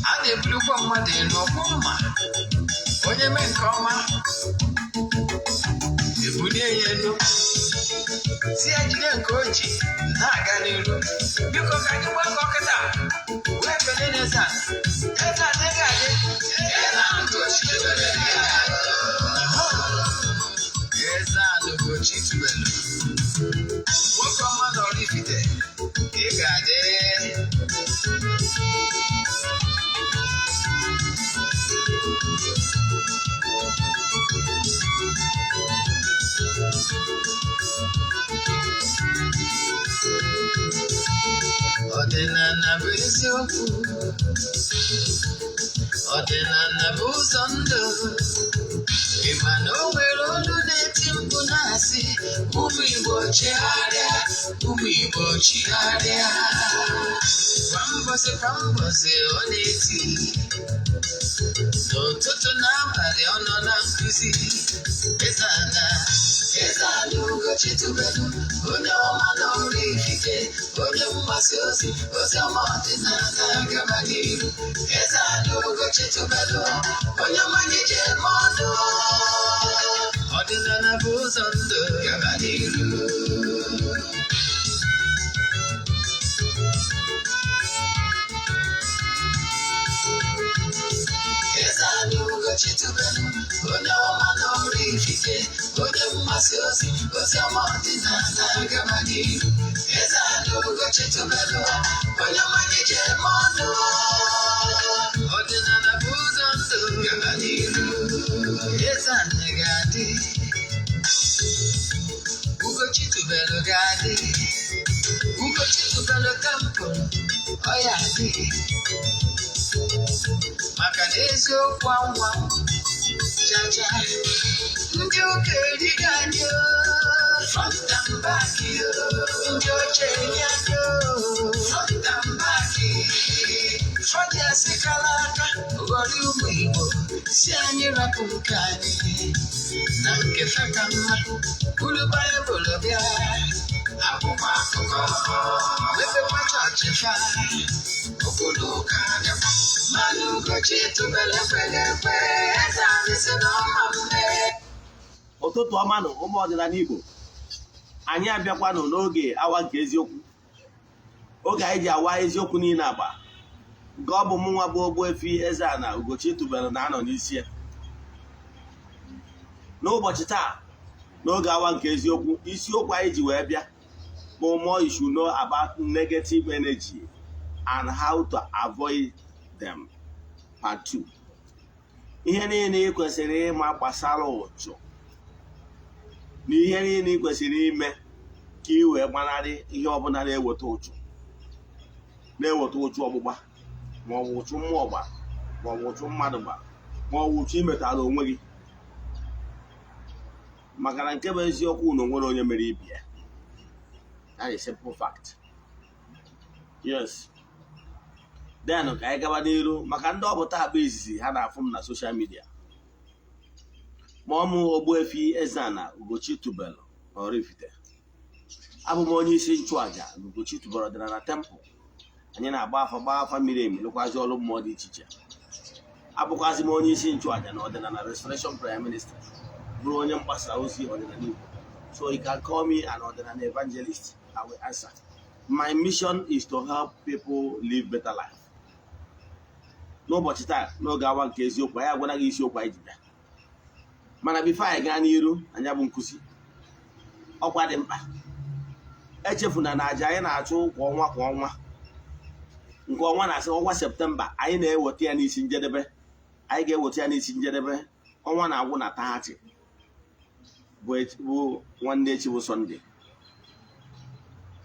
A na-ebulukwa mmadụ elu ọkwụrụ ma onye mee nke ọma, ebulie ya elu, si ya jide nke o ji na-aga n'iru. Biko, ka anyị gbakọ kịta wee kelee n'eze a. Eze a adịghị adị. Eze a Ugochi tubelu, nwoke ọma na Oraifite, ị ga-adị. Ọdịnala bụ eziokwu, ọdịnala bụ ụzọ ndụ. Ị ma na o nwere olu na-eti mkpu na-asị, "Ụmụ Igbo, chegharịa, ụmụ Igbo, chigharịa." Kwa mbọsị kwa mbọsị ọ na-eti, n'ụtụtụ na abalị ọ nọ na nkụzi. Eze-Ana, Eze-Ana Ugochi tubelu, onye ọma na Oraifite, onye mgbasa ozi ozi ọma ọdịnala, gaba n'iru. Eze-Ana Ugochi tubelu, onye mmanya ji eme ọnụ. Ọdịnala bụ ụzọ ndụ, gaba n'iru. Eze-Ana Ugochi tubelu, onye ọma na Oraifite, onye mgbasa ozi ozi ọma ọdịnala, gaba n'iru. Eze-Ana Ugochi tubelu, onye mmanya ji eme ọnụ. Ọdịnala bụ ụzọ ndụ, gaba n'iru. Eze-Ana ga-adị, Ugochi tubelu ga-adị, Ugochi tubelu temple ọ ya adị, maka na eziokwu anwa chacha. Ndị ụka erigo anyị o, front and back o. Ndị oche eri anyị o, front and back. Ụfọdụ asịkala aka ghọrọ ụmụ Igbo, si anyị rapụ nke anyị na nke fe ka mma. Buru Baịbụl bịa, akwụkwọ akụkọ, mepekwa chọọchị fa, okwu na ụka bịakwa. Mmanụ Ugochi tubelu ekweghị ekwe, eze anyị si na ọma mme. Ụtụtụ ọma nụ, ụmụ ọdịnala Igbo. Anyị abịakwanụ n'oge awa nke eziokwu, oge anyị ji awa eziokwu niile agba, nke ọ bụ mụ nwa bụ Ogbuefi Eze-Ana Ugochi tubelu na-anọ n'isi ya. N'ụbọchị taa, n'oge awa nke eziokwu, isiokwu anyị ji wee bịa bụ "More you should know about negative energy and how to avoid them", part 2. Ihe niile ị kwesịrị ịma gbasara ụchụ na ihe niile ị kwesịrị ime ka ị wee gbanarị ihe ọbụla na-eweta ụchụ, na-eweta ụchụ ọgbụgba, ma ọ bụ ụchụ mmụọ gba, ma ọ bụ ụchụ mmadụ gba, ma ọ bụ ụchụ imetara onwe gị. Maka na nke bụ eziokwu na onwere onye mere ibi ya. That is simple fact. Yes. Then ka anyị gaba n'iru, maka ndị ọ bụ taa bụ izizi ha na-afụ m na social media, ma ọ mụ Ogbuefi Eze-Ana Ugochi tubelu na Oraifite, abụ m onye isi nchụaja na Ugochi tubelu ọdịnala temple. Anyị na-agba afa, gbaa afa miri emi, lụkwazi ọrụ mmụọ dị iche iche. Abụkwazi m onye isi nchụaja na Ọdịnala Restoration Prayer Ministry, bụrụ onye mgbasa ozi ọdịnala Igbo. So you can call me an ọdịnala evangelist, I will answer. My mission is to help people live better life. N'ụbọchị taa, n'oge awa nke eziokwu, anyị agwara gị isiokwu anyị ji bịa. Mana before anyị gaa n'iru anya bụ nkụzi, ọkwa dị mkpa: echefuna na aja anyị na-achụ kwa ọnwa kwa ọnwa, nke ọnwa na-asị ọnwa Septemba, anyị na-eweta ya n'isi njedebe. Anyị ga-eweta ya n'isi njedebe. Ọnwa na-agwụ na 30, bụ nwanne echi bụ Sọnde.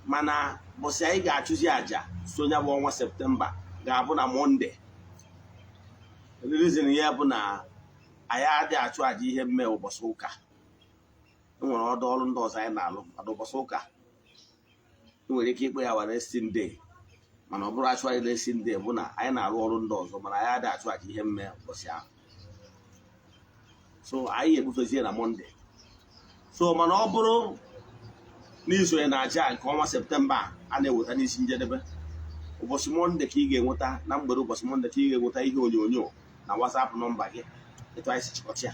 Mana bọsị anyị ga-achụzi àjà sonya bụ ọnwa Septemba ga-abụ na Mọnde. Reason ya bụ na anyị adịghị achụ àjà ihe mme ụbọchị ụka. Enwere ọdụ ọrụ ndị ọzọ anyị na-alụ, mana ụbọchị ụka ị nwere ike ikpe ya wa resting day. Mana ọ bụrụ achụ resting day bụ na anyị na-arụ ọrụ ndị ọzọ, mana anyị adịghị achụ àjà ihe mme ụbọchị ahụ. So anyị ga-ebufezie na Mọnde. So mana ọ bụrụ na isonye na aja nke ọnwa Septemba a na-eweta n'isi njedebe, Ụbọchị Monday ka ị ga-enweta, na mgbede ụbọchị Monday ka ị ga-enweta ihe onyonyo na WhatsApp nọmba gị. Etu anyị si chịkọta ya,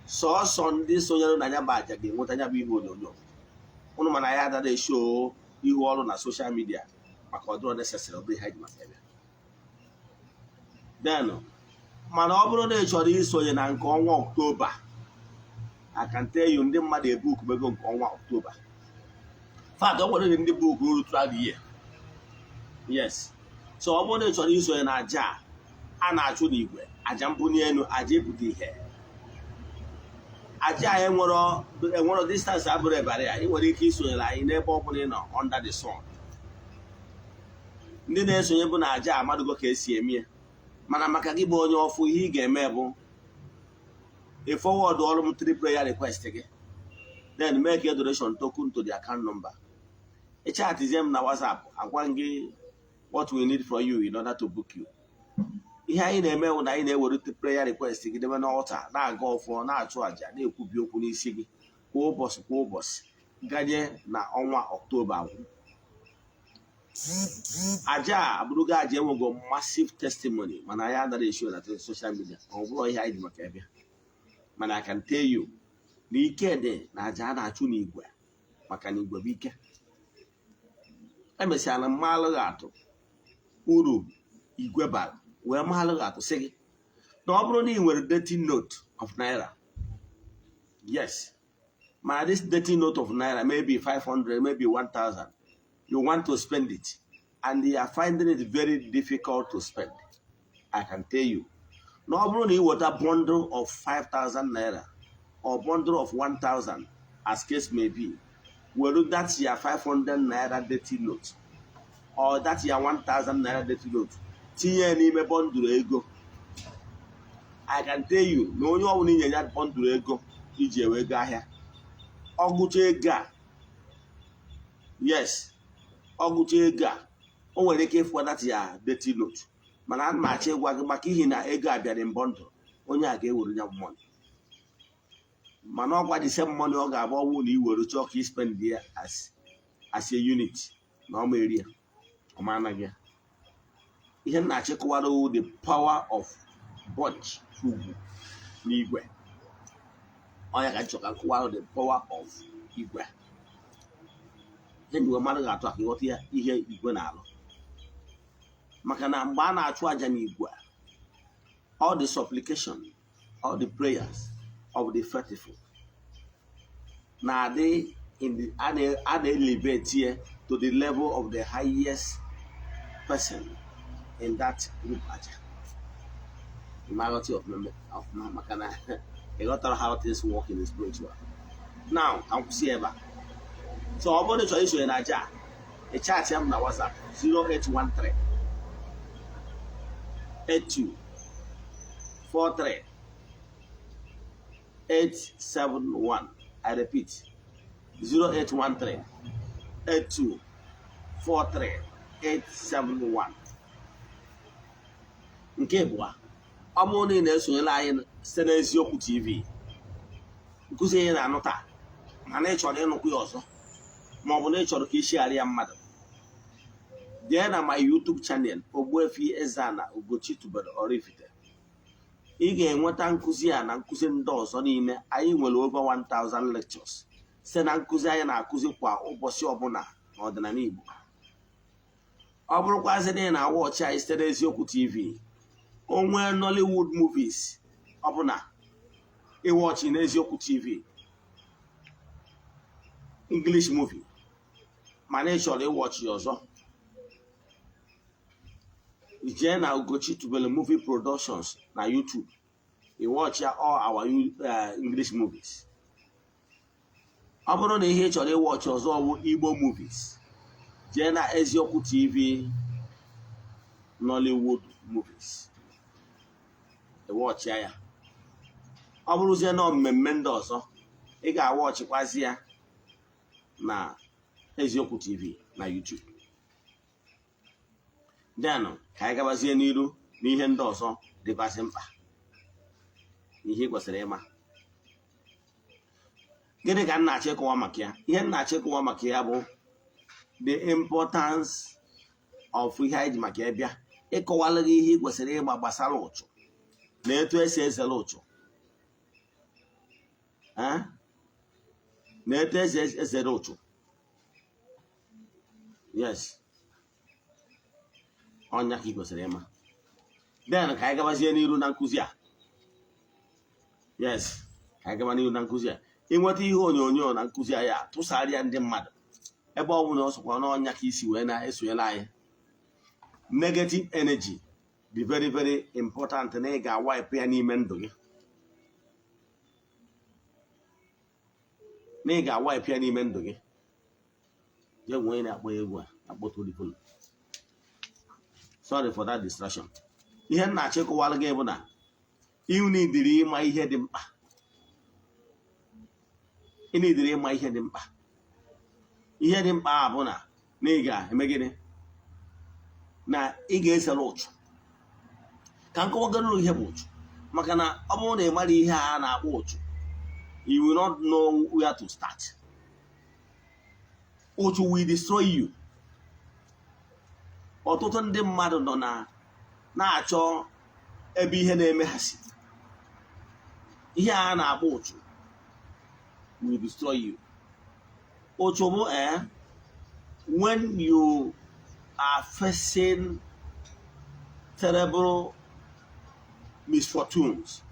sọọsọ ndị sonyere na ya bụ aja ga-enweta ya bụ ihe onyonyo ụnụ. Mana ya adara esho ihu ọrụ na social media maka ọdụrọ necessary, ọ bụrụ ihe anyị ji maka ebe then. Mana ọ bụrụ na ị chọrọ isonye na nke ọnwa Ọktoba, I can tell you, ndị mmadụ ebukubego nke ọnwa Ọktoba. Fact, ọ nwere ndị book ruru throughout the year. Yes, so ọ bụrụ na ị chọrọ isonye na aja a na-achụ n'igwe, aja mbunye elu, aja ịpụta ihe, aja a enwero distance abụrụ ebara ya, ị nwere ike isonyere anyị n'ebe ọ bụla ị nọ under the sun. Ndị na-esonye bụ na aja amadugo ka esi eme ya. Mana maka gị bụ onye ọfụ, ihe ị ga-eme bụ ị forward ọrụ m three prayer request gị, then make a donation token to the account number. Ị chatizie m na WhatsApp, agwa m gị what we need from you in order to book you. Ihe anyị na-eme bụ na anyị na-ewere prayer request gị debe n'altar, na-aga ọfọ, na-achụ àjà, na-ekwubi okwu n'isi gị kwa ụbọchị, kwa ụbọchị, ganye na ọnwa Ọktoba agwụ. Aja a abụrụgo aja enwego massive testimony, mana anyị anaghị eshow na social media. Ọ bụrụ ihe anyị ji maka ebe. Mana I can tell you na ike dị na aja a na-achụ n'igwe, maka na igwe bụ ike. Emesịara m mmalụghị atụ uru igwe bara, wee mmalụghị atụ sị gị na ọ bụrụ na ị nwere dirty note of naira, yes, mana this dirty note of naira, maybe 500, maybe 1000, you want to spend it and you are finding it very difficult to spend, I can tell you na ọ bụrụ na ị weta bundle of 5000 naira or bundle of 1000, as case may be, were that your 500 naira dirty note or that your 1000 naira dirty note tinye ya n'ime bundle ego, I can tell you na onye ọbụla inye ya bundle ego iji ewe ego ahịa, ọgụcha ego a, yes, ọgụcha ego a, o nwere ike ịfụ that ya dirty note. Mana ana m achọ ịgwa gị, maka ihi na ego a bịara in bundle, onye a ga-ewere ya money. Mana ọgwa the same money, ọ ga-agba ọnwụ na iwere chọọ ka ispend ya as a unit, na ọma eri ya, ọma anaghị ya. Ihe m na-achịkọwara owu, the power of bunch ugwu n'igwe ọnya ka nchọ ka nkụwara, the power of igwe. Ihe njiwe mmadụ ga-atụ aka ịghọta ya, ihe igwe na-alụ, maka na mgbe a na-achụ aja n'igwe, all the supplication, all the prayers of the faithful na-adị in the a na-elevate ya to the level of the highest person in that group aja. Ịmaghọta ọfụma, maka na ịghọtara how things work in the spiritual. Now ka m kwụsị ebe a. So ọ bụrụ na ị chọrọ isonye na aja a, ị chat m na WhatsApp 0813 82 43 871. I repeat, 0813 82 43 871. Nke abụọ, ọ bụrụ na ị na-esonyere anyị site n'Eziokwu TV, nkụzi ihe na-anụ taa, mana ị chọrọ ịnụkwu ya ọzọ, ma ọ bụ na ị chọrọ ka ishigharị ya mmadụ, jee na my YouTube channel, Ogbuefi Eze-Ana Ugochi tubelu Oraifite. Ị ga-enweta nkụzi a na nkụzi ndị ọzọ niile. Anyị nwere over 1000 lectures site na nkụzi anyị na-akụzi kwa ụbọchị ọbụla n'ọdịnala Igbo. Ọ bụrụkwazị na ị na-awatch anyị site n'Eziokwu TV, onwe Nollywood movies ọbụla ịwatch n'Eziokwu TV, English movie, mana ị chọrọ ịwatch ya ọzọ, jee na Ugochi Tubelu Movie Productions na YouTube, ịwatch ya all our English movies. Ọ bụrụ na ihe ị chọrọ ịwatch ọzọ bụ Igbo movies, jee na Eziokwu TV Nollywood movies, ịwatchịa ya. Ọ bụrụzie na mmemme ndị ọzọ, ị ga-awatchịkwazi ya na Eziokwu TV na YouTube. Then ka anyị gabazie n'iru n'ihe ndị ọzọ dịbasị mkpa, ihe ị kwesịrị ịma. Gịnị ka m na-achọ ịkọwa maka ya? Ihe m na-achọ ịkọwa maka ya bụ the importance Of ihe anyị ji maka ịbịa ịkọwalụ gị ihe ị kwesịrị ịgba gbasara ụchụ na etu esi ezere ụchụ. Eh? Na etu esi ezere ụchụ. Yes, ọnya ka ị kwesịrị ịma. Then ka anyị gabazie n'iru na nkụzi a. Yes, ka anyị gaba n'iru na nkụzi a. Ịnweta ihe onyonyo na nkụzi a, ya tụsarịa ndị mmadụ ebe ọ bụla ọ sokwa n'ọnya ka isi wee na-esonyere anyị. Negative energy dị very, very important na ị ga-awipe ya n'ime ndụ gị, na ị ga-awipe ya n'ime ndụ gị. Jee nwee na-akpọ egwu a akpọtụ phone. Sorry for that distraction. Ihe m na-achọ ịkọwara gị bụ na ị nidiri ịma ihe dị mkpa. Ị nidiri ịma ihe dị mkpa. Ihe dị mkpa a bụ na ị ga-eme gịnị? Na ị ga-esere ụchụ. Ka m kọwagoro ihe bụ ụchụ, maka na ọ bụrụ na ị mara ihe a na-akpọ ụchụ, you will not know where to start. Ụchụ will destroy you. Ọtụtụ ndị mmadụ nọ na na-achọ ebe ihe na-eme ha si. Ihe a na-akpọ ụchụ will destroy you. Ụchụ bụ when you are facing terrible misfortunes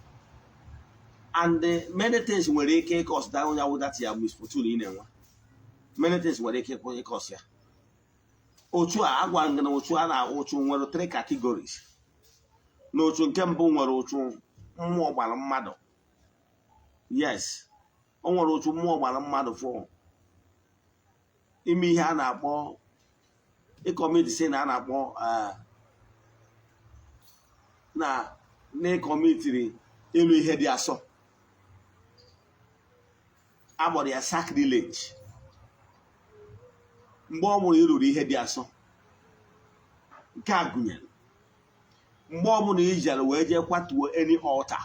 and many things nwere ike ịcause that ya wụ that ya misfortune ị na-enwe. Many things nwere ike ịcause ya. Otu a agwa gị na otu a na ụchụ nwere three categories. Na otu nke mbụ nwere ụchụ mmụọ gbara mmadụ. Yes, o nwere otu mmụọ gbara mmadụ for ime ihe a na-akpọ ịcommit sin, a na-akpọ na n'ịcommitiri ịlụ ihe dị asọ, agbọrọ ya sacrilege. Mgbe ọ bụla ịrụrụ ihe dị asọ, nke a gụnyere mgbe ọbụla i jere wee jee kwatuo any altar,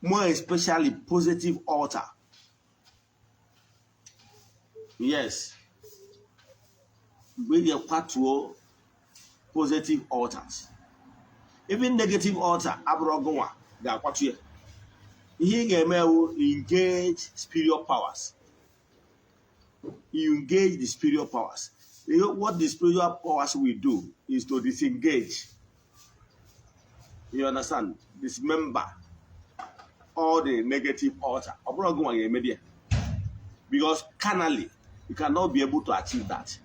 more especially positive altar. Yes, mgbe ị ga-ekwatuo positive altars, even negative altar abụrụ ọgụnwa ga-akwatu ya. Ihe ị ga-eme wụ engage spiritual powers. You engage the spiritual powers. You know what the spiritual powers will do is to disengage, you understand, dismember all the negative altar. Ọ bụrụ ọgụnwa ga-eme ya, because carnally you cannot be able to achieve that.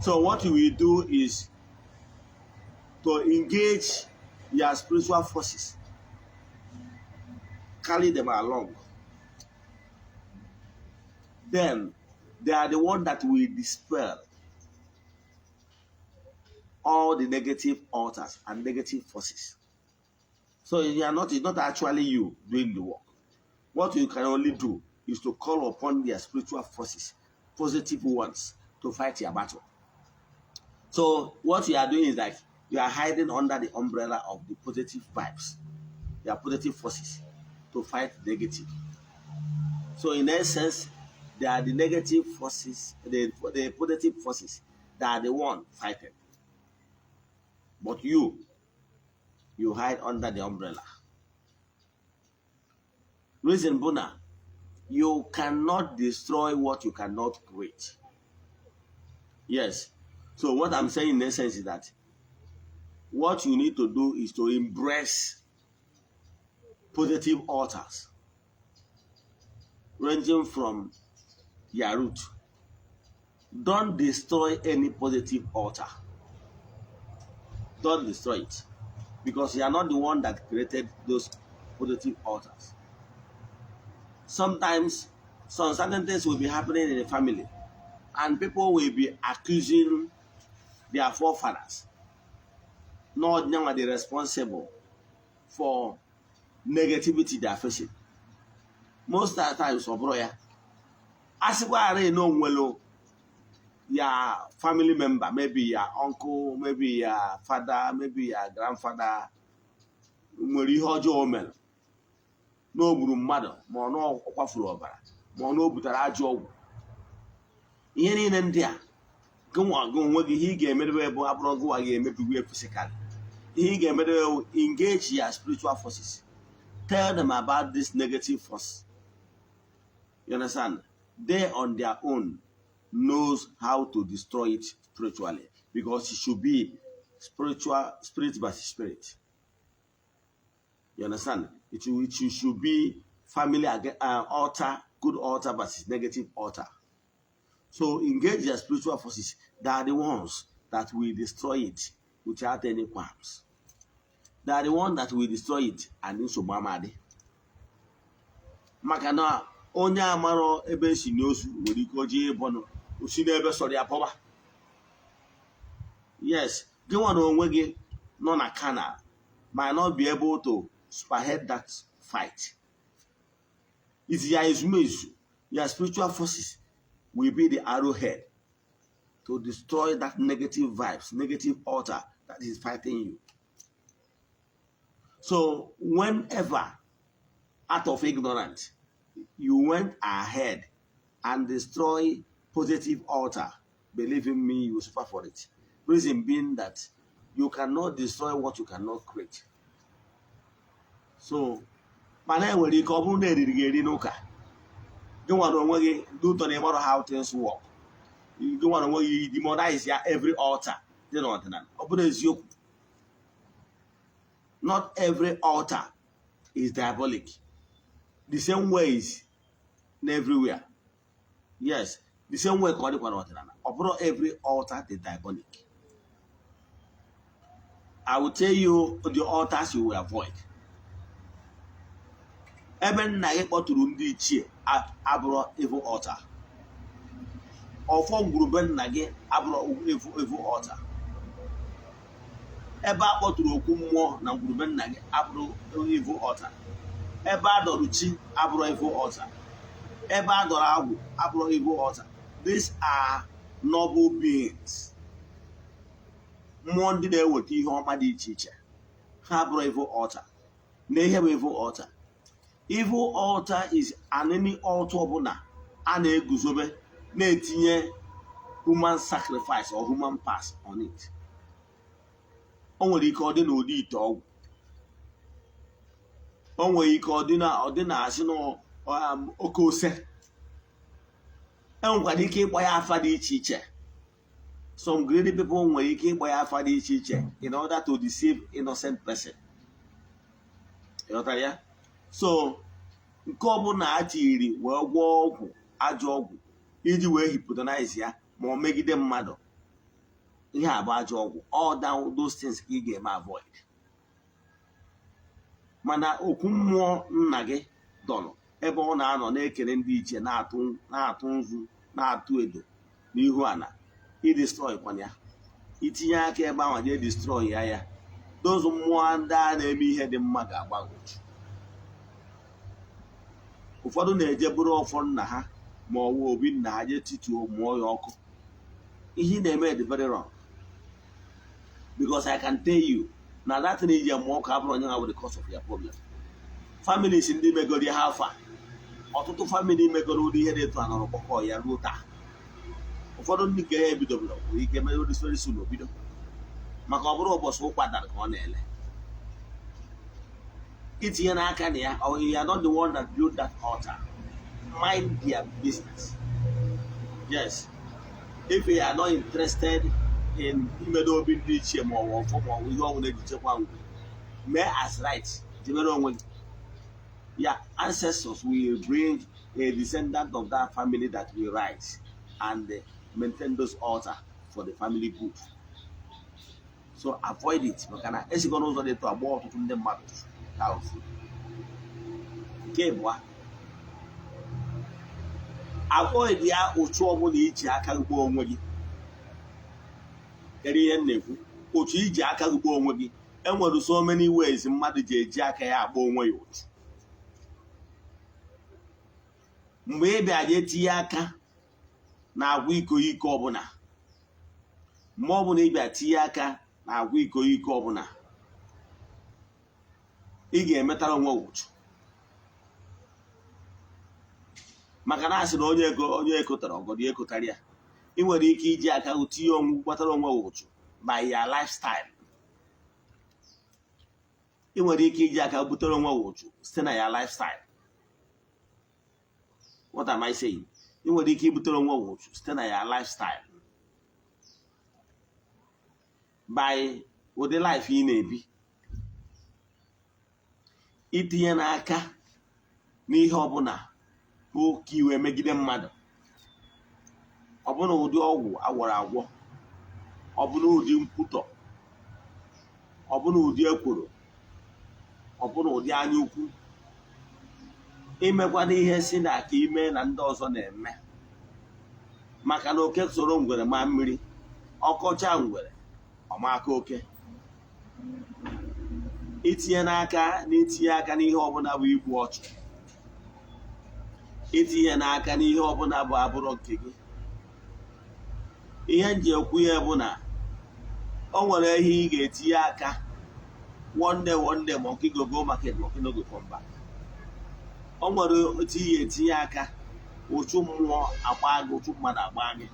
So what you will do is to engage your spiritual forces, carry them along. Then they are the one that will dispel all the negative altars and negative forces. So you are not, it's not actually you doing the work. What you can only do is to call upon their spiritual forces, positive ones, to fight your battle. So what you are doing is like you are hiding under the umbrella of the positive vibes, their positive forces, to fight negative. So in essence, they are the negative forces, the positive forces that are the one fighting. But you hide under the umbrella. Reason bụ na you cannot destroy what you cannot create. Yes. So what I'm saying in essence is that what you need to do is to embrace positive altars ranging from your root. Don't destroy any positive altar. Don't destroy it, because you are not the one that created those positive altars. Sometimes some certain things will be happening in the family and people will be accusing their forefathers, not now the responsible for negativity they are facing. Most of the times, ọ bụrụ ya a sịkwarị na onwelu ya family member, maybe your uncle, maybe your father, maybe your grandfather, nwere ihe ọjọọ o mere, na o gburu mmadụ, ma ọ na ọ kwafuru ọbara, ma ọ na o butere ajọ ọgwụ. Ihe niile ndị a, gịnwa gị onwe gị, ihe ị ga-emerebe bụ abụrụ gịnwa ga-emebiwu ya physically. Ihe ị ga-emerebe bụ engage your spiritual forces, tell them about this negative force. You understand? They on their own knows how to destroy it spiritually, because it should be spiritual, spirit by spirit. You understand? It should be family altar, good altar versus negative altar. So engage your spiritual forces. They are the ones that will destroy it without any qualms. They are the one that will destroy it and nsogbu amadị. Maka na onye amarọ ebe esi n'ozu nwere ike oji ịbọnụ osi n'ebe sọrọ ya pọba. Yes, gị nwa na onwe gị nọ na canal might not be able to spearhead that fight. It's your ezumezu, your spiritual forces will be the arrowhead to destroy that negative vibes, negative altar that is fighting you. So whenever, out of ignorance, you went ahead and destroy positive altar, believe in me, you will suffer for it. Reason being that you cannot destroy what you cannot create. So, mana enwere ike ọ bụrụ na eriri gị eri n'ụka, gị nwere onwe gị dị ụtọ na ịmarọ how things work. Gị nwere onwe gị demonize ya every altar dị n'ọdịnala. Ọ bụrụ eziokwu, not every altar is diabolic. The same ways everywhere. Yes, the same way ka ọ dịkwa n'ọdịnala. Ọ bụrụ every altar dị diabolic. I will tell you the altars you will avoid. Ebe nna gị kpọtụrụ ndị ichie abụrụ evil altar. Ọfọ ngwurube nna gị abụrụ evil altar. Ebe a kpọtụrụ okwu mmụọ na ngwurube nna gị abụrụ evil altar. Ebe a dọrọ chi abụrụ evil altar. Ebe a dọrọ agwụ abụrụ evil altar. These are noble beings, mmụọ ndị na-eweta ihe ọma dị iche iche. Ha abụrụ evil altar. Na ihe bụ evil altar, evil altar is an any altar ọbụla a na-eguzobe na-etinye human sacrifice or human parts on it. O nwere ike ọ dị n'ụdị ite ọgwụ, o nwere ike ọ dị na asị na oke ose. Enwekwara ike ịkpọ ya afa dị iche iche. Some greedy people nwere ike ịkpọ ya afa dị iche iche in order to deceive innocent person. Ịghọtara ya? So nke ọbụla a tiri wee gwọọ ọgwụ, ajọ ọgwụ, iji wee hypnotize ya ma ọ megide mmadụ, ihe a bụ ajọ ọgwụ. All down those things ka ị ga-eme avoid. Mana okwu mmụọ nna gị dọrọ ebe ọ na-anọ na-ekele ndị ichie, na-atụ nzu, na-atụ edo n'ihu ana, idestroy kwana ya. Itinye aka ebe ahụ jee destroy ya, those mmụọ ndị a na-eme ihe dị mma ga-agbagwoju. Ụfọdụ na-eje bụrụ ọfọ nna ha ma ọ bụ obi nna ha jee tituo mụọ ya ọkụ. Ihe ị na-eme dị very wrong, because I can tell you na that thing iji mụọ ọkụ abụrụ onye nwa the cause of your problem. Families ndị megoro ha afa, ọtụtụ family megoro ụdị ihe dị etu a nọrọ kpọkọ ya ruo taa. Ụfọdụ ndị nke ya ebidobere nwere ike mere very soon obido, maka ọ bụrụ ụbọchị ụkwa dara ka ọ na-ele itinye n'aka na ya. Or you are not the one that built that altar. Mind their business. Yes, if you are not interested in imedo obi ndị ichie ma ọ bụ ọfọ ma ọ bụ ihe ọbụla eji chekwa ngwu, mee as right, jebere onwe gị. Your ancestors will bring a descendant of that family that will rise and maintain those altar for the family good. So avoid it, maka na esigo n'ụzọ dị etu agba ọtụtụ ndị mmadụ ka ofu. Nke ịbụa, avoid ya ụchụ ọbụla iji aka gbuo onwe gị. Kedu ihe m na-ekwu? Ụchụ iji aka gbuo onwe gị. Enwere so many ways mmadụ ji eji aka ya agba onwe ya ụchụ. Mgbe ị bịa je tinye aka na agwa iko iko ọbụla, mgbe ọbụla ị bịa tinye aka na agwa iko iko ọbụla, ị ga-emetara onwe ụchụ, maka na asị na onye ego onye ekotara ọgọdọ ekotara ya. Ị nwere ike iji aka gị tinye onwe, kpatara onwe gị ụchụ by your lifestyle. Ị nwere ike iji aka butere onwe gị ụchụ site na your lifestyle. What am I saying? Ị nwere ike ibutere onwe gị ụchụ site na your lifestyle, by ụdị life ị na-ebi, itinye n'aka n'ihe ọbụla bụ ka iwe megide mmadụ, ọbụna ụdị ọgwụ agwọrọ agwọ, ọbụna ụdị nkwutọ, ọbụna ụdị ekworo, ọbụna ụdị anya ukwu, imekwana ihe si na ka ime na ndị ọzọ na-eme, maka na oke soro ngwere maa mmiri, ọkọcha ngwere ọmaka oke. Itinye n'aka na itinye aka n'ihe ọbụla bụ igbu ọchụ, itinye n'aka n'ihe ọbụla bụ abụrọ nke gị. Ihe nji ekwu ya bụ na o nwere ihe ị ga-etinye aka, one day, one day, monkey go go market, monkey no go come back. O nwere otu ị ga-etinye aka, ụchụ mmụọ agba gị, ụchụ mmadụ agba gị.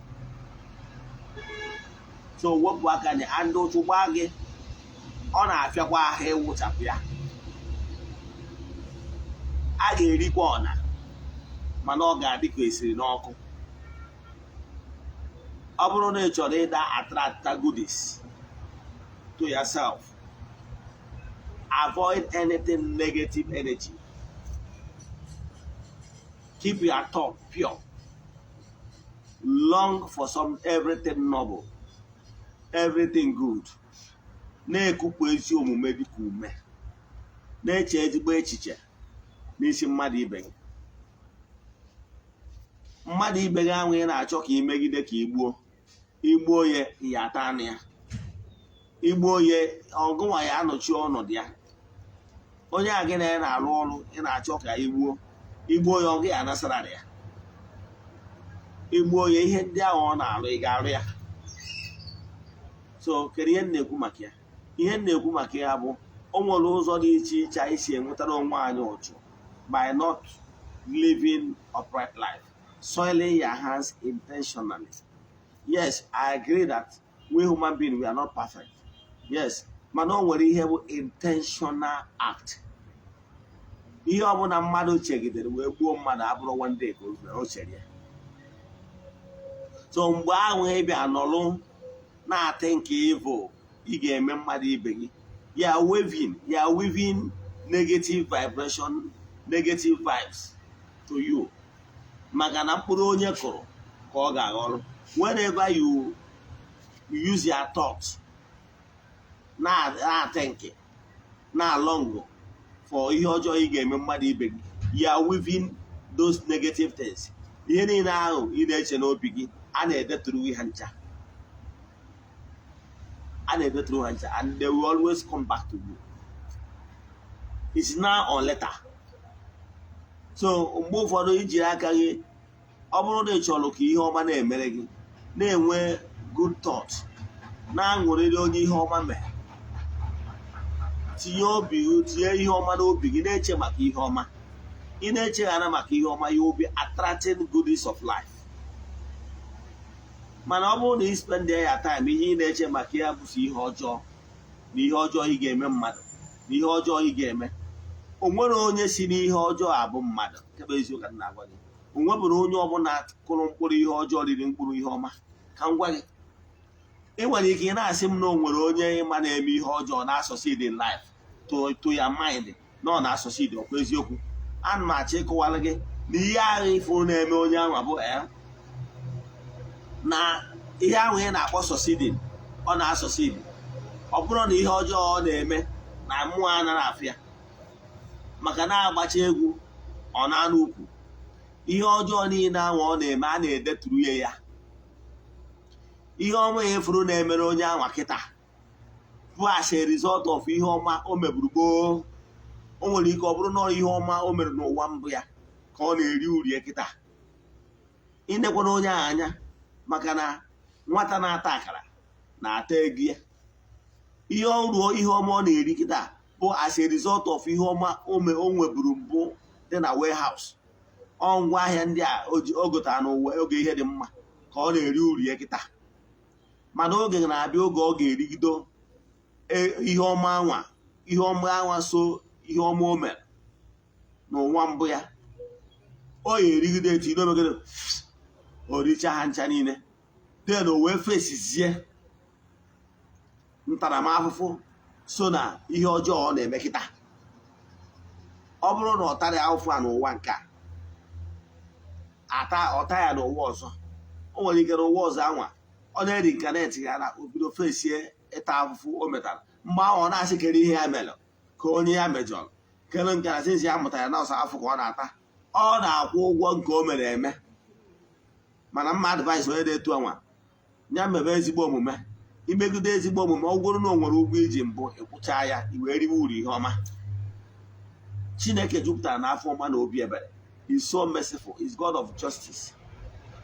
So wepụ aka na and ụchụ gbaa gị, ọ na-afịakwa ahụ ịwụchapụ ya. A ga-erikwa ọna, mana ọ ga-adị ka esiri n'ọkụ. Ọ bụrụ na ị chọrọ ịda attract goodies to yourself, avoid anything negative energy. Keep your thought pure. Long for some everything noble, everything good. Na-ekupụ ezi omume dịka ume, na-eche ezigbo echiche n'isi mmadụ ibe gị. Mmadụ ibe gị ahụ ị na-achọ ka ị megide, ka igbuo, igbuo ya, ya ata anụ ya. Igbuo ya, ọgụnwa ya anọchi ọnọdụ ya. Onye a gị na ya na-arụ ọrụ ị na-achọ ka igbuo, igbuo ya, ọgụ ya anasara ya. Igbuo ya, ihe ndị ahụ ọ na-arụ, ị ga-arụ ya. So kedu ihe m na-ekwu maka ya? Ihe m na-ekwu maka ya bụ, o nwere ụzọ dị iche iche anyị si enwetara onwe anyị ụchụ by not living upright life, soiling your hands intentionally. Yes, I agree that we human beings, we are not perfect, yes, mana o nwere ihe bụ intentional act. Ihe ọbụla mmadụ chegidere wee gbuo mmadụ abụrụ one day ka o chere ya. So mgbe ahụ ị bịa nọrụ na-atị nke evil ị ga-eme mmadụ ibe gị, ya waving negative vibration, negative vibes to you, maka na mkpụrụ onye kụrụ ka ọ ga-aghọrọ. Whenever you use your thoughts na-atị nke na-along for ihe ọjọọ ị ga-eme mmadụ ibe gị, you are weaving those negative things. Ihe niile ahụ ị na-eche n'obi gị, a na-edetụrụ ha ncha, a na-edetụrụ ha ncha, and they will always come back to you. It's now or later. So mgbe ụfọdụ, ijiri aka gị, ọ bụrụ na ị chọrọ ka ihe ọma na-emere gị, na-enwe good thought, na-aṅụrịrị onye ihe ọma mere, tinye obi gị, tinye ihe ọma n'obi gị, na-eche maka ihe ọma. Ị na-echeghara maka ihe ọma, you will be attracting goodies of life. Mana ọ bụrụ na ị spend ya time, ihe ị na-eche maka ya bụso ihe ọjọọ na ihe ọjọọ ị ga-eme mmadụ na ihe ọjọọ ị ga-eme, o nwere onye si n'ihe ọjọọ abụ mmadụ. Nke bụ eziokwu ka m na-agwa gị, o nwebụrụ onye ọbụla kụrụ mkpụrụ ihe ọjọọ riri mkpụrụ ihe ọma. Ka m gwa gị, ị nwere ike ị na-asị m na o nwere onye ịma na-eme ihe ọjọọ na-asucceed in life. To your mind na ọ na-asucceed, ọkwa eziokwu? Ana m achọ ịkọwara gị na ihe ahụ ifuru na-eme onye ahụ bụ na ihe ahụ ị na-akpọ succeeding, ọ na-asucceed, ọ bụrụ na ihe ọjọọ ọ na-eme na mmụọ anaghị afụ ya, maka na-agbacha egwu ọ na-anụ ukwu. Ihe ọjọọ niile ahụ ọ na-eme, a na-edeturu ya ya. Ihe ọma ya efuru na-emere onye ahụ kịta bụ as a result of ihe ọma o meburu gboo. O nwere ike ọ bụrụ na ihe ọma o mere n'ụwa mbụ ya ka ọ na-eri uri kịta. Inekwana onye ahụ anya, maka na nwata na-ata akara na-ata ego ya. Ihe ọrụ, ihe ọma ọ na-eri kịta bụ as a result of ihe ọma o nweburu mbụ dị na warehouse. Ọ ngwa ahịa ndị a o gotara n'ụwa oge ihe dị mma ka Ka ọ na-eri uru ya kịta, mana oge na-abịa, oge ọ ga-erigido ihe ọma anwa, ihe ọma anwa so ihe ọma o mere n'ụwa mbụ ya. Ọ ya erigide etu omegide o richa ha ncha niile, then o wee fesizie ntaramahụhụ so na ihe ọjọọ ọ na-eme kịta. Ọ bụrụ na ọ tara ahụhụ a n'ụwa nke a, ata ọta ya n'ụwa ọzọ. O nwere ike n'ụwa ọzọ anwa ọ na-eri reincarnate ya na obido fesie ịta ahụhụ o metara. Mgbe ahụ ọ na-asị kere ihe ya mere, ka onye ya mejọrọ kere nke na since ya mụtara ya na ọsọ afọ ka ọ na-ata, ọ na-akwụ ụgwọ nke o mere eme. Mana mma advice onye na-etu anwa ya mebe ezigbo omume, imegide ezigbo omume, ọ gwụrụ na o nwere ụgwọ iji mbụ, ịkwụcha ya, i wee riwe uru ihe ọma. Chineke jupụtara n'afọ ọma na obi ebere, is so merciful, is God of justice.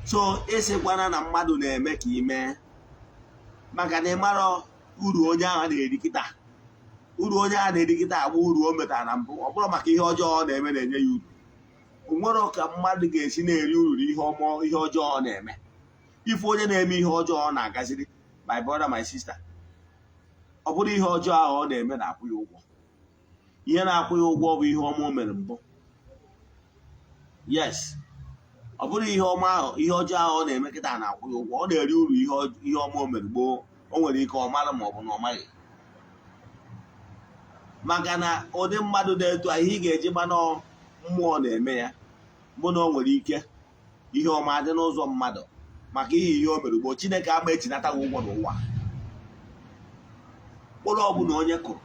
So ịsịkwana na mmadụ na-eme ka ị mee, maka na ị mara uru onye ahụ na-eri kịta. Uru onye ahụ na-eri kịta agba uru o metara na mbụ. Ọ bụrụ maka ihe ọjọọ ọ na-eme na-enye ya uru, o nwere ka mmadụ ga-esi na-eri uru n'ihe ọma ihe ọjọọ ọ na-eme. Ife onye na-eme ihe ọjọọ ọ na-agaziri, my brother, my sister, ọ bụrụ ihe ọjọọ ahụ ọ na-eme na-akwụ ya ụgwọ, ihe na-akwụ ya ụgwọ bụ ihe ọma o mere mbụ. Yes, ọ bụrụ ihe ọma ahụ, ihe ọjọọ ahụ ọ na-eme kịta na-akwụ ya ụgwọ. Ọ na-eri uru ihe ọma o mere gboo. O nwere ike ọ mara ma ọ bụ na ọ maghị, maka na ụdị mmadụ na-etu a, ihe ị ga-eji gbanọ mmụọ na-eme ya bụ na o nwere ike ihe ọma dị n'ụzọ mmadụ maka ihe ihe o mere gboo. Chineke ama ejinata gị ụgwọ n'ụwa. Mkpụrụ ọbụla onye kụrụ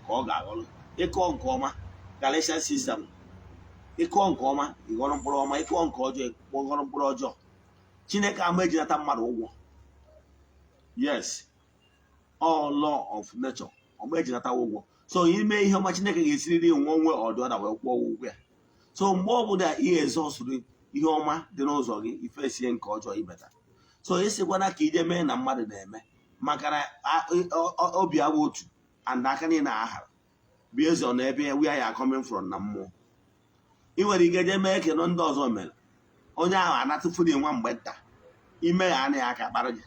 ka ọ ga-aghọrọ. Ịkọ nke ọma, Galatians 6:7, ịkọ nke ọma, ịghọrọ mkpụrụ ọma. Ịkọ nke ọjọọ, ịghọrọ mkpụrụ ọjọọ. Chineke ama ejinata mmadụ ụgwọ. Yes, all law of nature, ọma ejinata ụgwọ. So ime ihe ọma, Chineke ga-esiriri nwe onwe ọdụ wee kwụọ ụgwọ ya. So mgbe ọbụla ihe ezọsụrụ ihe ọma dị n'ụzọ gị, ifesie nke ọjọọ ibeta. So ịsịkwana ka ije mee na mmadụ na-eme, maka na obi abụ otu and aka niile ahara based on ebe where you are coming from na mmụọ. Ị nwere ike jee mee kenụ ndị ọzọ mere, onye ahụ anatụfuru nwa mgbe nta ime ya anaghị aka kpara gị.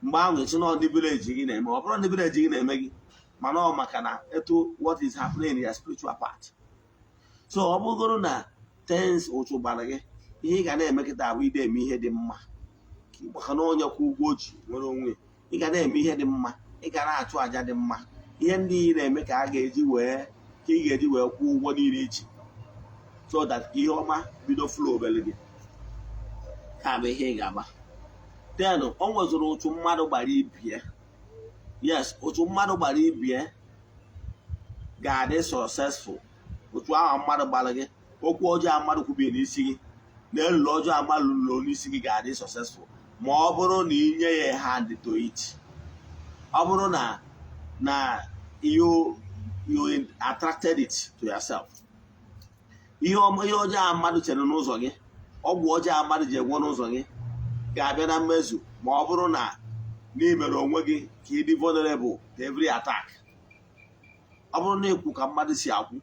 Mgbe ahụ esi na ndị village gị na-eme, ọ bụrụ ndị village gị na-eme gị, mana ọ maka na etu what is happening in your spiritual part. So ọ bụgoro na things ụchụ gbara gị, ihe ị ga na-eme kịta abụ ide eme ihe dị mma, maka na onye kwụ ụgwọ o ji nwere onwe. Ị ga na-eme ihe dị mma, ị ga na-achụ àjà dị mma. Ihe ndị ị na-eme ka a ga-eji wee ka ị ga-eji wee kwụọ ụgwọ niile ichi, so that ka ihe ọma bido flow obere gị. Ka bụ ihe ị ga-agba. Then o nwezuru ụchụ mmadụ gbara ibie. Yes, ụchụ mmadụ gbara ibie ga-adị successful. Ụchụ ahụ mmadụ gbara gị, okwu ọjọọ mmadụ kwubie n'isi gị, na elulu ọjọọ mmadụ lụrụ n'isi gị, ga-adị successful ma ọ bụrụ na ị nye ya hand to it. Ọ bụrụ na you attracted it to yourself. Ihe ọma, ihe ọjọọ mmadụ chere n'ụzọ gị, ọgwụ ọjọọ mmadụ ji egwọ n'ụzọ gị ga-abịa na mmezu ma ọ bụrụ na n'imere onwe gị ka ị dị vulnerable to every attack. Ọ bụrụ na ikwu ka mmadụ si akwụ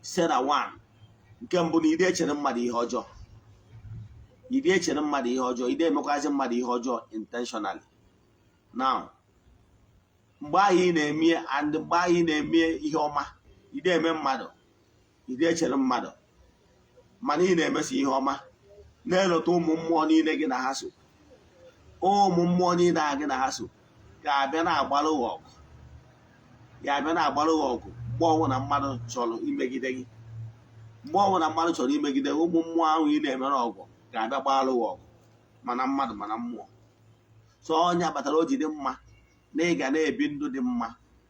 site na one, nke mbụ, na ide echere mmadụ ihe ọjọọ, ide echere mmadụ ihe ọjọọ, ide emekwazi mmadụ ihe ọjọọ intentionally. Now, mgbe ahụ ị na-eme and mgbe ahụ ị na-eme ihe ọma, ide eme mmadụ, ide echere mmadụ, mana ị na-emesi ihe ọma, na-elota ụmụ mmụọ niile gị na ha so. Ụmụ mmụọ niile a gị na ha so ga-abịa na-agbalụ gị ọgụ, ga-abịa na-agbalụ gị ọgụ mgbe ọbụla mmadụ chọrọ imegide gị. Mgbe ọbụla mmadụ chọrọ imegide gị, ụmụ mmụọ ahụ ị na-emere ọgụ ga-abịa gbalụ gị ọgụ, mana mmadụ mana mmụọ. So ọnya kpatara o ji dị mma na ị ga na-ebi ndụ dị mma,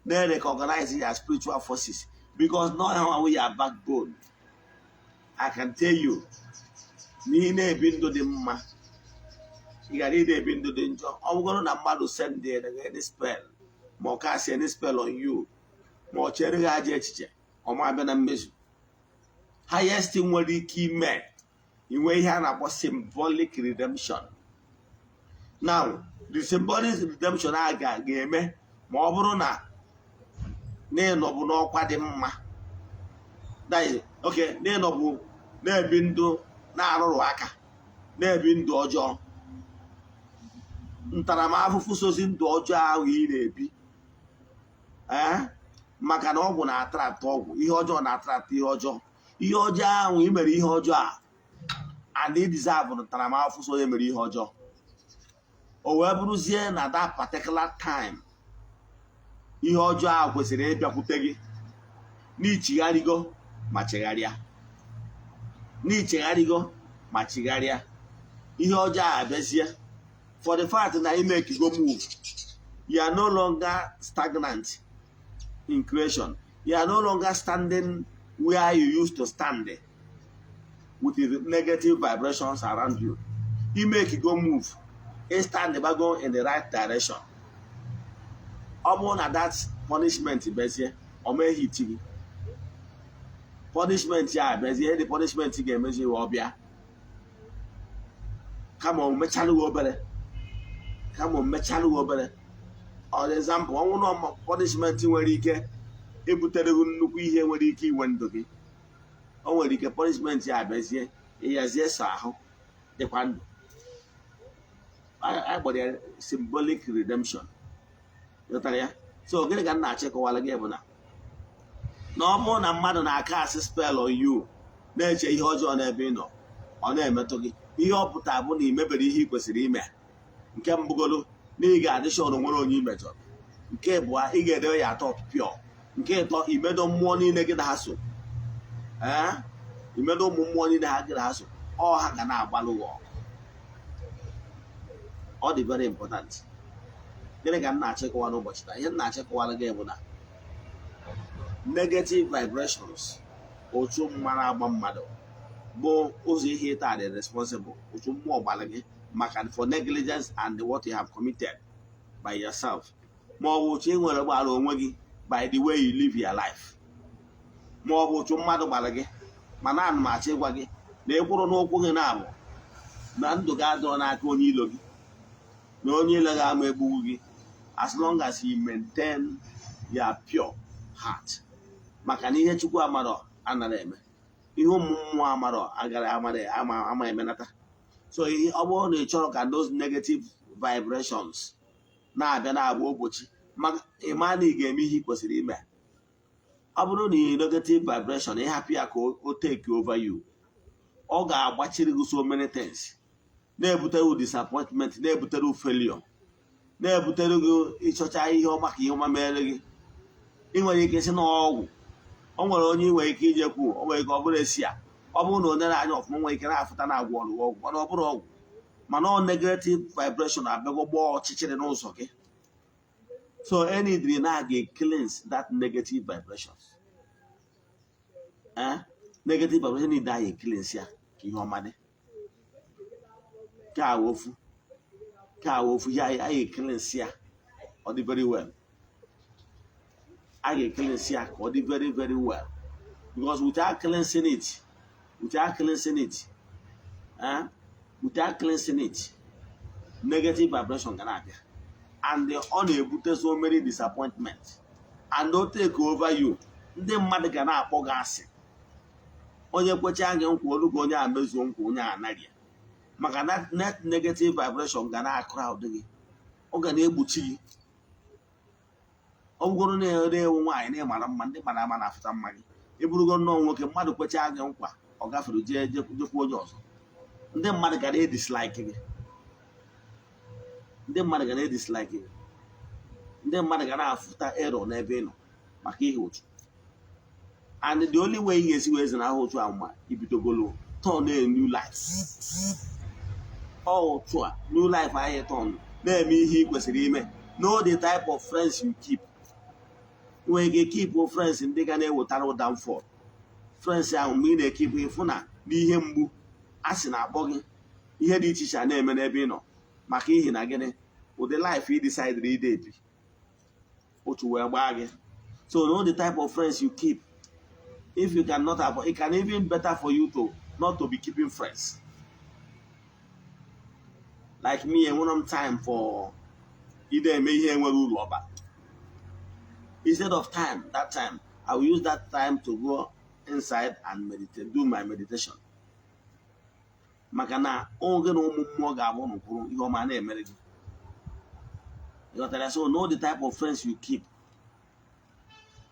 na-recognize your spiritual forces, because no ha your backbone. I can tell you na ị na-ebi ndụ dị mma, ị gara ị na-ebi ndụ dị njọ, ọ bụgoro na mmadụ send any spell, ma ọ cast any spell on you, ma ọ chere gị ajọ echiche, ọ ma abịa na mmezu. Highest nwere ike ime, inwe ihe a na-akpọ symbolic redemption. Now, the symbolic redemption a ga-eme ma ọ bụrụ na n'ịnọbụ n'ọkwa dị mma. That is, okay, n'ịnọbụ na-ebi ndụ na-arụrụ aka, Na-ebi ndụ ọjọọ, ntaramahụhụ sozi ndụ ọjọọ ahụ ị na-ebi, ee, maka na ọgwụ na-attract ọgwụ, ihe ọjọọ na-attract ihe ọjọọ. Ihe ọjọọ ahụ ị mere, ihe ọjọọ a, and ị deserve ntaramahụhụ so onye mere ihe ọjọọ. O wee bụrụzie na that particular time ihe ọjọọ ahụ kwesịrị ịbịakwute gị, n'ichigharịgo ma chegharịa, n'ichegharịgo ma chigharịa, ihe ọjọọ a abịazie. For the fact na ị make go move, you are no longer stagnant in creation. You are no longer standing where you used to stand with the negative vibrations around you. You make go move, you stand go in the right direction. Ọ bụrụ na that punishment bịazie, ọ mee hit gị, punishment ya abịazie, the punishment ga-emezi ọ bịa, kama o mechalụ gị obere, kama o mechalụ gị obere. For example, ọnwụ na punishment nwere ike ibutere gị nnukwu ihe nwere ike iwe ndụ gị, o nwere ike punishment ya abịazie, ịyazie so ahụ dịkwa ndụ. A kpọrọ ya symbolic redemption. Ghọtara ya? So gịnị ka m na-achọ ịkọwara gị bụ na ọ bụrụ na mmadụ na-acast spell on you, na-eche ihe ọjọọ n'ebe ị nọ, ọ na-emetụ gị, ihe ọ pụtara bụ na ị mebere ihe ị kwesịrị ime. Nke mbụgolo, na ị ga-adị sure nwere onye ị mejọrọ. Nke abụọ, ị ga-edewe ya atọ pure. Nke ịtọ, imedo mmụọ niile gị na ha so, ee, imedo ụmụ mmụọ niile ha gị na ha so, ọ ha ga na-agbalụ gị ọgụ. Ọ dị very important. Gịnị ka m na-achọ ịkọwa n'ụbọchị taa? Ihe m na-achọ ịkọwara gị bụ na negative vibrations, otu mmanụ agba mmadụ, bụ ụzọ ihe ịta dị responsible. Otu mmụọ gbara gị maka for negligence and what you have committed by yourself, ma ọ bụ otu ị nwere gbara onwe gị by the way you live your life, ma ọ bụ otu mmadụ gbara gị. Mana ana m achọ ịgwa gị na ịkwụrụ n'ụkwụ gị na-abụ na ndụ gị adịrọ n'aka onye ilo gị, na onye ilo gị ama egbugbu gị as long as you maintain your pure heart. Maka na ihe Chukwu amarọ anara eme, ihe ụmụ mmụọ amarọ agara amara ama ama emenata. So ihe ọ bụrụ na ị chọrọ ka those negative vibrations na-abịa na-agba ogbochi, maka ịma na ị ga-eme ihe ị kwesịrị ime. Ọ bụrụ na ị negative vibration, ịhapụ ya ka o take over you, ọ ga-agbachiri gị so many things, na-ebutere gị disappointment, na-ebutere gị failure, na-ebutere gị ịchọcha ihe ọma ka ihe ọma mere gị. Ị nwere ike si n'ọgwụ, o nwere onye ị nwere ike ijekwu, o nwere ike ọ bụrụ esi ya, ọ bụrụ na o nere anya ọfụma, nwere ike na-afụta na agwọ ọrụ ọgwụ, mana ọ bụrụ ọgwụ, mana ọ negative vibration abịago gbaa ọchịchịrị n'ụzọ gị. So any na ga cleanse that negative vibrations, eh, negative vibration need anyị cleanse ya ka ihe ọma dị. Ka ofu, ka ofu ya, anyị cleanse ya, ọ dị very well. A ga-cleanse ya ka ọ dị very very well, because without cleansing it, without cleansing it, eh, without cleansing it, negative vibration ga na-abịa and ọ na-ebute so many disappointment and o take over you. Ndị mmadụ ga na-akpọ gị asị. Onye kwecha gị nkwa olu ka onye a mezuo nkwa, onye a anaghị ya, maka na net negative vibration ga na-crowd gị, ọ ga na-egbochi gị. Ọ bụgoro na ewu nwaanyị na ịmara mma, ndị mara ama na-afụta mma gị. Ịbụrụgo nnọọ nwoke, mmadụ kwecha gị nkwa, ọ gafere jee jekwa onye ọzọ, ndị mmadụ ga na-edislike gị, ndị mmadụ ga na-edislike gị, ndị mmadụ ga na-afụta error n'ebe ị nọ maka ihe otu. And the only way ị ga-esi wee zenahụ otu ahụ ma ibidogolo turn a new life. Ọ otu a new life anyị turn, na-eme ihe ị kwesịrị ime. Know the type of friends you keep. Ị nwere ike keep friends ndị ga na-ewetara downfall. Friends ahụ, mgbe ị na-ekeep, ịfụ na n'ihe mgbu a sị na-akpọ gị ihe dị iche iche a na-eme n'ebe ị nọ, maka ihi na gịnị? Ụdị life ị decided ide ebi otu wee gbaa gị. So know the type of friends you keep. If you cannot avoid it, can even better for you to not to be keeping friends. Like me, enwere m time for ide eme ihe enwere uru ọba. Instead of time, that time I will use that time to go inside and meditate, do my meditation. Maka na oge na ụmụ mmụọ ga-abụ n'ụkwụrụ ihe ọma na-emere gị. Ịghọtara? So know the type of friends you keep,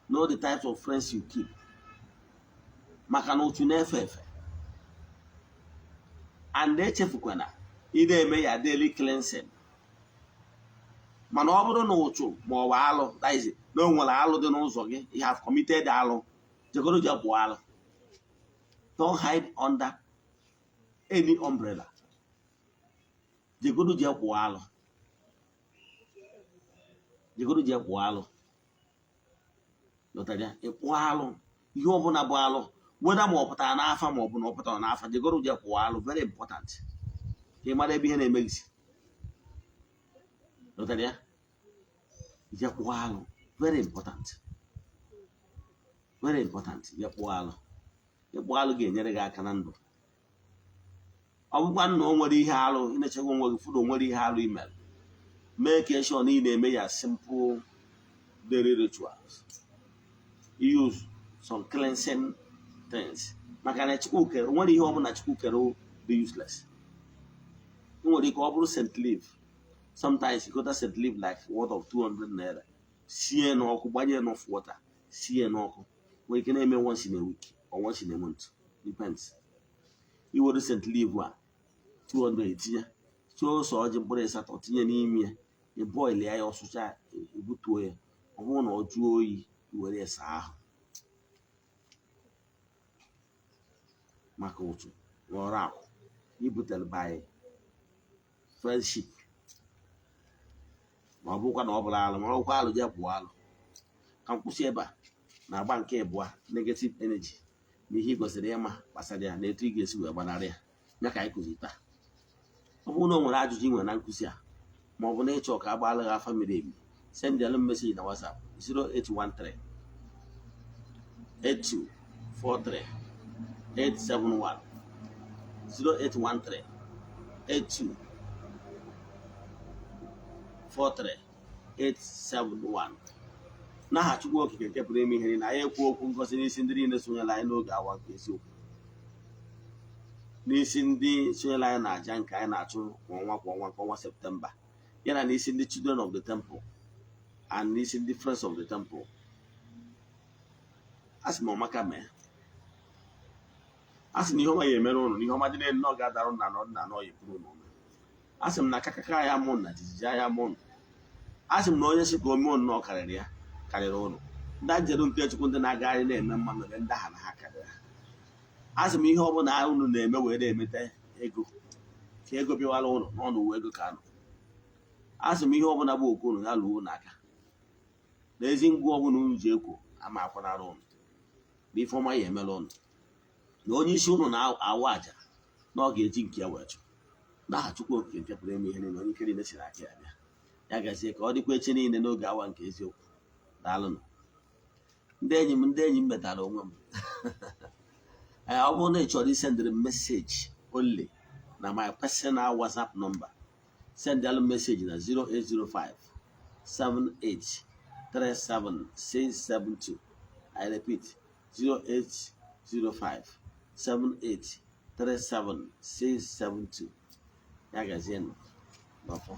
know the types of friends you keep, maka na otu na-efe efe. And echefukwana ị na-eme ya daily cleansing. Mana ọ bụrụ na ụchụ ma ọ bụ alụ, that is, na o nwere alụ dị n'ụzọ gị, you have committed alụ, jegoro je kpụọ alụ. Don't hide under any umbrella. Jegoro je kpụọ alụ, jegoro je kpụọ alụ. Lọtara ya, ịkpụọ alụ, ihe ọbụla bụ alụ, weda ma ọ pụtara n'afa ma ọ bụ na ọ pụtara n'afa, jegoro je kpụọ alụ. Very important ka ị mara ebe ihe na-eme gị si. Lọtara ya, je kpụọ alụ. Very important, very important. Je kpụọ alụ. Ịkpụ alụ ga-enyere gị aka na ndụ. Ọ bụkwa na o nwere ihe alụ ị na-echekwa onwe gị, fụrụ o nwere ihe alụ imere, mee ka ensure na ị na-eme ya simple daily rituals, use some cleansing things, maka na Chukwu kere o nwere ihe ọbụla Chukwu kere dị useless. O nwere ike ọ bụrụ scent leaf. Sometimes you go scent leaf like worth of 200 naira, sie n'ọkụ, gbanye enough water, sie n'ọkụ. Nwere ike na-eme once in a week or once in a month, depends. Iwere scent leaf a 200, etinye tụọ ose ọjị mkpụrụ 8, tinye n'ime ya, ị boil ya, ọsụcha, ebutuo ya. Ọ bụrụ na ọ jụọ oyi, were ya saa ahụ maka ụtụ na ọrụ akwụ ibutere by friendship. Ma ọ bụrụkwa na ọ bụla alụ, ma ọ bụkwa alụ, je pụọ alụ. Ka m kwụsị ebe a na agba nke abụọ, negative energy na ihe ị kwesịrị ịma gbasara ya na etu ị ga-esi wee gbanarị ya. Ya ka anyị kụzi taa. Ọ bụrụ na o nwere ajụjụ ị nwere na nkụzi a, ma ọ bụ na ịchọ ka a gbaala gị afa miri emi, send alụ message na WhatsApp 0813 8243 871, 0813 8243 871. N'aha Chukwu Okike nke pụrụ ime ihe niile, anyị ekwu okwu ngosi n'isi ndị niile sonyere anyị n'oge awa nke eziokwu, n'isi ndị sonyere anyị na aja nke anyị na-achụ kwa ọnwa kwa ọnwa nke ọnwa Septemba, ya na n'isi ndị Children of the Temple and n'isi ndị Friends of the Temple. A sị m ọmaka mee. A sị na ihe ọma ya emere ụnụ, na ihe ọma dị n'elu na ọ ga-adara nna na ọdịna na ọ ya ekwuru ụnụ. A sị m na akakaka ya mụ na jijiji anya mụ. A sị m na onye sị ka o mee ụnụ na ọ karịrị ya karịrị ụnụ. Ndị njeru nke Chukwu, ndị na-agagharị na-eme mma, mere ndị aha na ha karịrị ha. A sị m ihe ọbụla unu na-eme wee na-emeta ego, ka ego bịawara ụnụ n'ọnụ uwe ego ka anọ. A sị m ihe ọbụla bụ okwu unu ya lụọ unu aka na ezi ngwa ọbụla unu ji ekwo ama akwanara ụnụ, na ife ọma ya emela ụnụ, na onye isi ụnụ na-awụ àjà na ọ ga-eji nke ya wee chụ. N'aha Chukwu Okike nke pụrụ ime ihe niile, onye ike niile si n'aka ya bịa. Ya gazie, ka ọ dịkwa echi niile n'oge awa nke eziokwu. Daalụnụ, ndị enyi m. Ndị enyi m, metara onwe m. Ee, ọ bụrụ na ị chọrọ isendịrị m message only na my personal WhatsApp number, sendalụ message na 0805 78 37 672. I repeat, 0805 78 37 672. Ya gazienụ n'ọfọ.